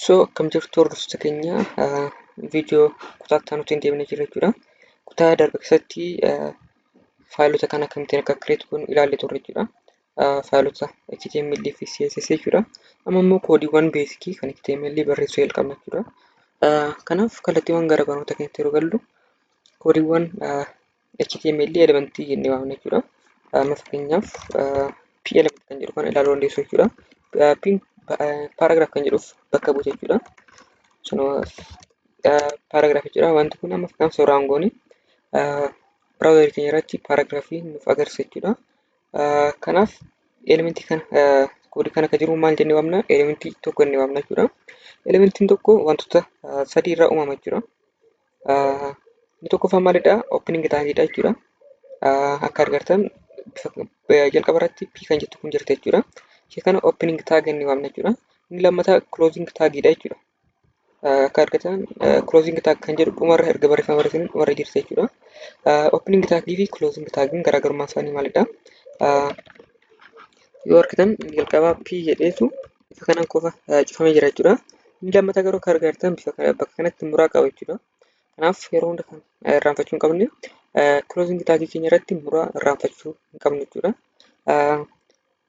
So akkam jirtu hordoftoota keenya, viidiyoo kutaa itti aanutti deemnee jirra jechuudha. Kutaa darbe keessatti faayilota kana akkamittiin akka create goonu ilaallee turre jechuudha. Faayilota HTML fi CSS jechuudha. Amma immoo koodiiwwan beesikii kan HTML barreessuu jalqabna jechuudha. Kanaaf kallattiiwwan gara barnoota keenyatti yeroo gallu, koodiiwwan HTML elementii jennee waamna jechuudha. Amma fakkeenyaaf P element kan jedhu kana ilaaluu dandeessu jechuudha. P paragraph kan jedhuuf bakka buute jechuudha. Paragraph jechuudha. Wanti kun amma fakkeenyaaf suuraan goone browser keenya irratti paragraafii nuuf agarsiisa jechuudha. Kanaaf elementii kana, koodii kana kan jiru maal jennee waamna? Elementii tokko jennee waamna jechuudha. Elementiin tokko wantoota sadii irraa uumama jechuudha. Inni tokkoffaan maalidha? Opening tagidha jechuudha. Akka argartan jalqaba irratti P kan jettu kun jirti jechuudha. Ishee kana opening tag jennee waamna jechuudha. Inni lammataa closing tagidha jechuudha. Akka argatan closing tag kan jedhu dhumarra erga barreeffama barreessanii dhumarra jirti jechuudha. Opening tagii fi closing tagiin garaagarummaan isaanii maalidha? Yoo argitan jalqabaa P jedheetu bifa kanaan qofa cufamee jira jechuudha. Inni lammataa garuu akka argitan bifa bakka kanatti muraa qaba jechuudha. Kanaaf yeroo hunda kan irraanfachuu hin qabne, closing tagii keenya irratti muraa irraanfachuu hin qabnu jechuudha.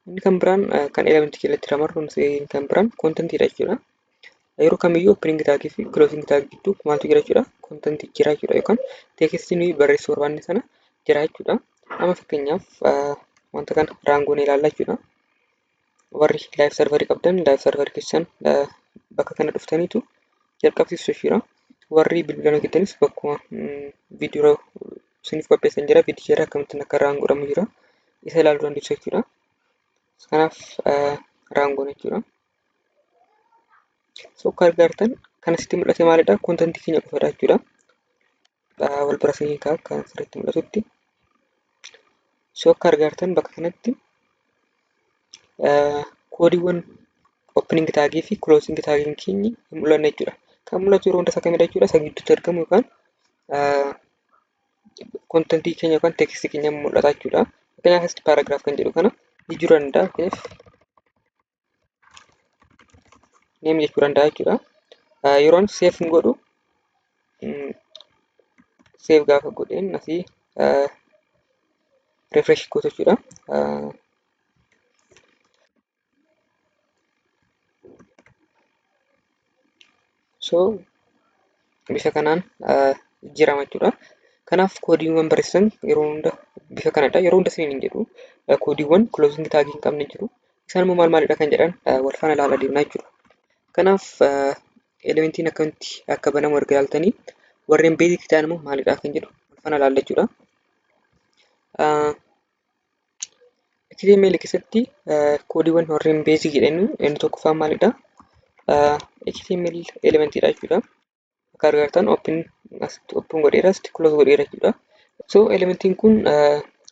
Inni kan biraan kan elementii jalatti ramarru kan biraan kontentiidha jechuudha. Yeroo kamiyyuu opening tagii fi closing tagii gidduu maaltu jira jechuudha? Kontentii jira jechuudha, yookaan teekstii nuyi barreessuu barbaanne sana jira jechuudha. Amma fakkeenyaaf wanta kana run goonee ilaalla jechuudha. Warri live serverii qabdan live serverii keessan bakka kana dhuftaniitu jalqabsiisu jechuudha. Warri bilbilaan hojjetanis bakkuma viidiyoo isiniif qopheessan jira. Viidiyoo irra akkamittiin akka run godhamu jira. Isa ilaaluu dandeessu jechuudha. Kanaaf run goona jechuudha. So akka argitan kan asitti mul'ate maalidha? Kontentii keenya qofadha jechuudha. Wal bira isinii ka'a akka asirratti mul'atutti. So akka argitan bakka kanatti koodiiwwan opening tagii fi closing tagiin keenya hin mul'anne jechuudha. Kan mul'atu yeroo hunda isa kamidha jechuudha? Isa gidduutti argamu yookaan kontentii keenya yookaan teekstii keenya mul'ata jechuudha. Fakkeenyaaf asitti paragraph kan jedhu kana jijjiiruu danda'a. Fakkeenyaaf name jechuu danda'a jechuudha. Yeroon save hin godhu, save gaafa godheen asii refresh gootu jechuudha. So bifa kanaan jijjiirama jechuudha. Kanaaf koodiiwwan barreessan yeroo hunda bifa kanadha. Yeroo hunda isiniin hin jedhu, koodiiwwan closing tagii hin qabne jiru. Isaan immoo maal maalidha kan jedhan wal faana ilaalaa deemnaa jechuudha. Kanaaf elementiin akkamitti akka banamu erga ilaaltanii, warreen basic ta'an immoo maalidha kan jedhu wal faana ilaalla jechuudha. HTML keessatti koodiiwwan warreen basic jedhanii inni tokkoffaan maalidha? HTML elementiidha jechuudha. Akka argitan open asitti open godheera, asitti close godheera jechuudha. So elementiin kun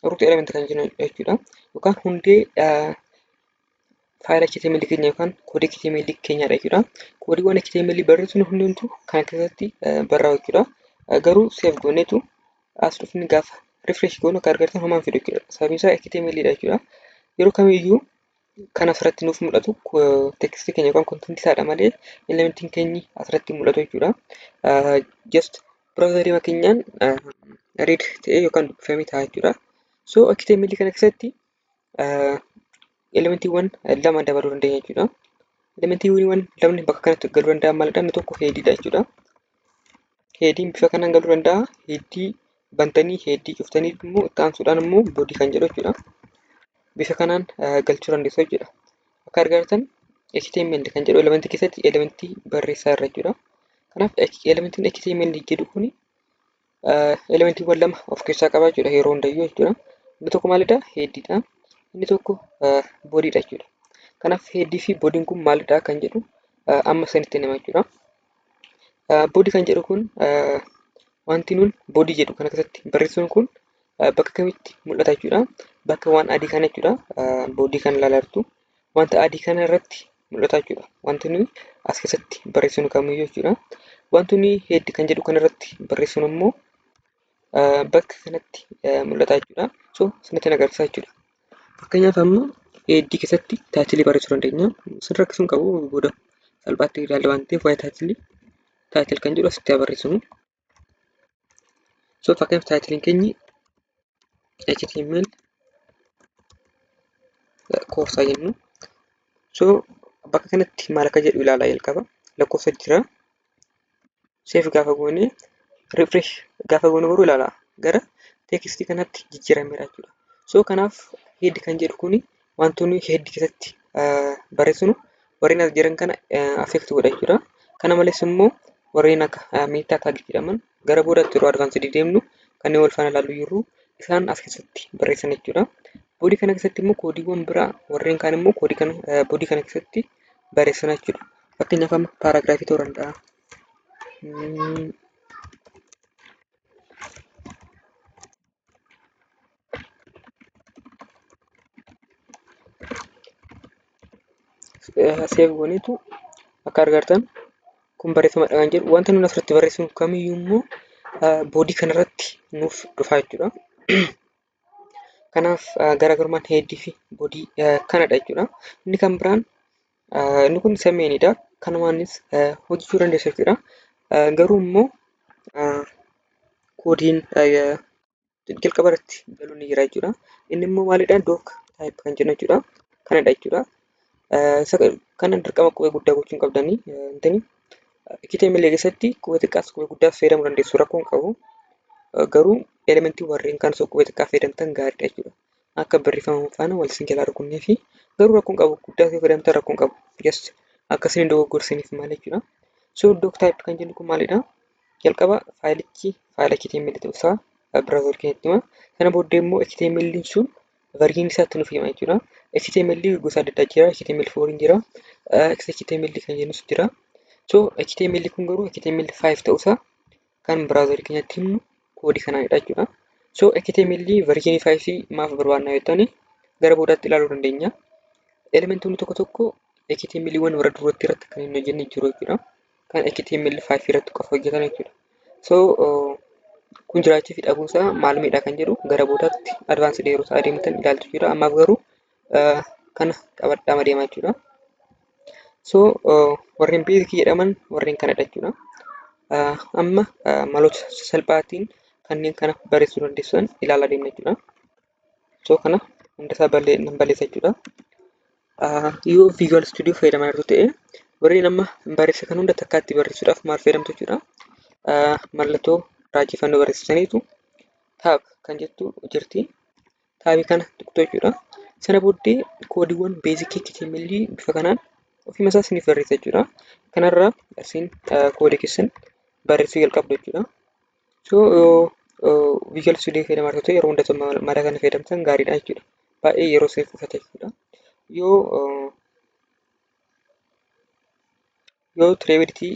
root element kan jennu jechuudha. Yookaan hundee faayila HTML keenya yookaan koodii HTML keenyaadha jechuudha. Koodiiwwan HTML barreessinu hundumtuu kana keessatti barraa'u jechuudha. Garuu save gooneetu as dhufni gaafa refresh goonu akka argitan homaan fidu jechuudha. Sababiin isaa HTML dha jechuudha. Yeroo kamiyyuu kan asirratti nuuf mul'atu teekstii keenya yookaan kontentii isaadha malee elementiin keenyi asirratti mul'atu jechuudha. Just browserii keenyaan read ta'ee yookaan dubbifamee ta'a jechuudha. So HTML kana keessatti elementiiwwan lama dabaluu dandeenya jechuudha. Elementiiwwan lamni bakka kanatti galuu danda'an maalidha? Inni tokko headiidha jechuudha. Headiin bifa kanaan galuu danda'a. Headii bantanii headii cuftanii immoo itti aansuudhaan immoo body kan jedhu jechuudha. Bifa kanaan galchuu dandeessu jechuudha. Akka argitan HTML kan jedhu elementii keessatti elementii barreessaa irra jechuudha. Kanaaf elementiin HTML jedhu kun elementiiwwan lama of keessaa qaba jechuudha yeroo hundayyuu jechuudha. Inni tokko maalidha? Headiidha. Inni tokko bodyidha jechuudha. Kanaaf headii fi bodyin kun maalidha kan jedhu amma isinitti hima jechuudha. Body kan jedhu kun, wanti nun body jedhu kana keessatti barreessuun kun bakka kamitti mul'ata jechuudha? Bakka waan adii kana jechuudha. Body kan ilaalaa jirtu wanta adii kana irratti mul'ata jechuudha. Wanti nuyi as keessatti barreessinu kamiyyuu jechuudha. Wanti nuyi head kan jedhu kana irratti barreessinu immoo bakka kanatti mul'ata jechuudha. So isinitti agarsiisa jechuudha. Fakkeenyaaf amma headii keessatti titleii barreessuu dandeenya. Sin rakkisuu hin qabu, booda Salphaatti ilaalla waan ta'eef waa'ee title title kan jedhu asitti haa barreessinu. So fakkeenyaaf titleiin keenyi HTML course jennu. So bakka kanatti maal akka jedhu ilaalaa jalqaba. Lakkoofsa jira. Save gaafa goone, refresh gaafa goone garuu ilaalaa gara textii kanatti jijjiirameera jechuudha. So kanaaf head kan jedhu kuni wantoonni head keessatti barreessinu warreen as jiran kana affect godha jechuudha. Kana malees immoo warreen akka meta tag jedhaman gara boodaatti yeroo advanced deemnu kanneen wal faana ilaallu jirru isaan as keessatti barreessan jechuudha. Body kana keessatti immoo koodiiwwan biraa warreen kaan immoo koodii kana body kana keessatti barreessan jechuudha. Fakkeenyaaf amma paragraphii ta'uu danda'a. Save gooneetu akka argartan kun barreeffamadha kan jedhu wanta nuti asirratti barreessinu kamiyyuu immoo body kanarratti nuuf dhufa jechuudha. Kanaaf garaagarummaan headii fi body kanadha jechuudha. Inni kan biraan inni kun isa mainidha. Kanumaanis hojjechuu dandeessu jechuudha. Garuu immoo koodiin jalqaba irratti galuun ni jira jechuudha. Inni immoo maalidha? Doctype kan jennu jechuudha. Kanadha jechuudha. Kana dirqama qubee guddaa gochuu hin qabdanii. Intini HTML keessatti qubee xiqqaas qubee guddaas fayyadamuu dandeessu, rakkoo hin qabu. Garuu elementii warreen kaan osoo qubee xiqqaa fayyadamtan gaariidha jechuudha. Akka barreeffama faana wal isin jalaa rukunnee fi garuu rakkoo hin qabu, guddaa yoo fayyadamtan rakkoo hin qabu. Just akkasiin hin dogoggorsiniif maal jechuudha. So doctype kan jennu kun maalidha? Jalqaba faayilichi faayila HTML ta'uu isaa browser keenyatti hima. Sana booddee immoo HTML sun versionii isaatti nuuf hima jechuudha. HTML gosa adda addaa jira. HTML4 jira. XHTML kan jennus jira. So HTML kun garuu HTML5 ta'uusaa kan browserii keenyatti himnu koodii kanaanidha jechuudha. So HTML versionii 5 maaf barbaadna jettanii gara boodaatti ilaaluu dandeenya. Elementoonni tokko tokko HTML warra duratti irratti kan hin hojjenne jiru jechuudha. Kan HTML5 irratti qofa hojjetan jechuudha. So kun jiraachuu fi dhabuunsaa maal miidha kan jedhu gara boodaatti advanced yeroo isaa adeemtan ilaaltu jira. Ammaaf garuu kana qabadhaa deemaa jechuudha. So warreen basic jedhaman warreen kanadha jechuudha. Amma maloota salphaatiin kanneen kana barreessuu dandeessan ilaalaa deemna jechuudha. So kana hundasaa nan balleessa jechuudha. Yoo Visual Studio fayyadamaa jirtu ta'e, warreen amma barreessa kan hunda takkaatti barreessuudhaaf maal fayyadamtu jechuudha? Mallattoo raajeffannoo barreessitaniitu tab kan jettu jirti. Tabii kana tuqxu jechuudha. Sana booddee koodiiwwan basic HTML bifa kanaan ofuma isaa isiniif barreessa jechuudha. Kanarraa isin koodii keessan barreessuu jalqabdu jechuudha. So yoo Visual Studio fayyadamaa jirtu ta'e, yeroo hunda mala kana fayyadamtan gaariidha jechuudha. Baay'ee yeroo isiniif qusata jechuudha. Yoo TuringIDE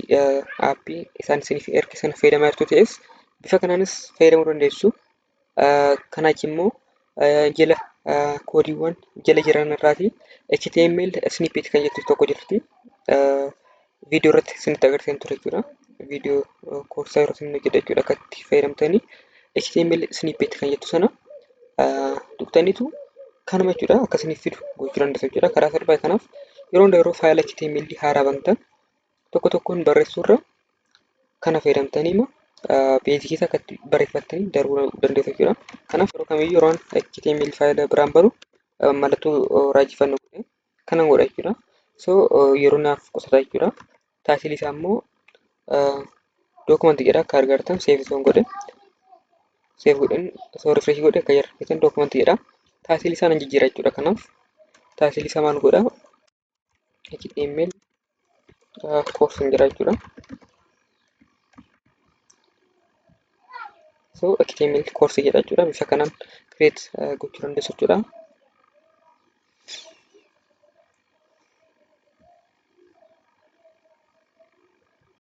appii isaan isiniif ergisan fayyadamaa jirtu ta'es, bifa kanaanis fayyadamuu dandeessu. Kanaa achi immoo jala koodiiwwan jala jiran irraatii HTML snippet kan jettu tokko jirti. Viidiyoo irratti isinitti agarsiisan ture jechuudha. Viidiyoo koorsaa yeroo isin hojjedha jechuudha akka itti fayyadamtanii HTML snippet kan jettu sana tuqxaniitu kanuma jechuudha akka isiniif fidu gochuu dandeessu jechuudha. Karaa salphaa kanaaf yeroo hunda yeroo faayila HTML haaraa bantan tokko tokkoon barreessuurra kana fayyadamtanii immoo basicii isaa akka itti barreeffattanii darbuu dandeessu jechuudha. Kanaaf yeroo kamiyyuu yeroon HTML faayila biraan banu mallattoo raajeffannoo godhee kanan godha jechuudha. So yeroo naaf qusata jechuudha. Titleii isaa immoo documentii jedha akka argartan. Save osoo godhe, save godhen osoo refresh godhe akka argitan documentii jedha. Titleii isaa nan jijjiira jechuudha. Kanaaf titleii isaa maal godha? HTML course jira jechuudha. So HTML course jedha jechuudha. Bifa kanaan create gochuu dandeessu jechuudha.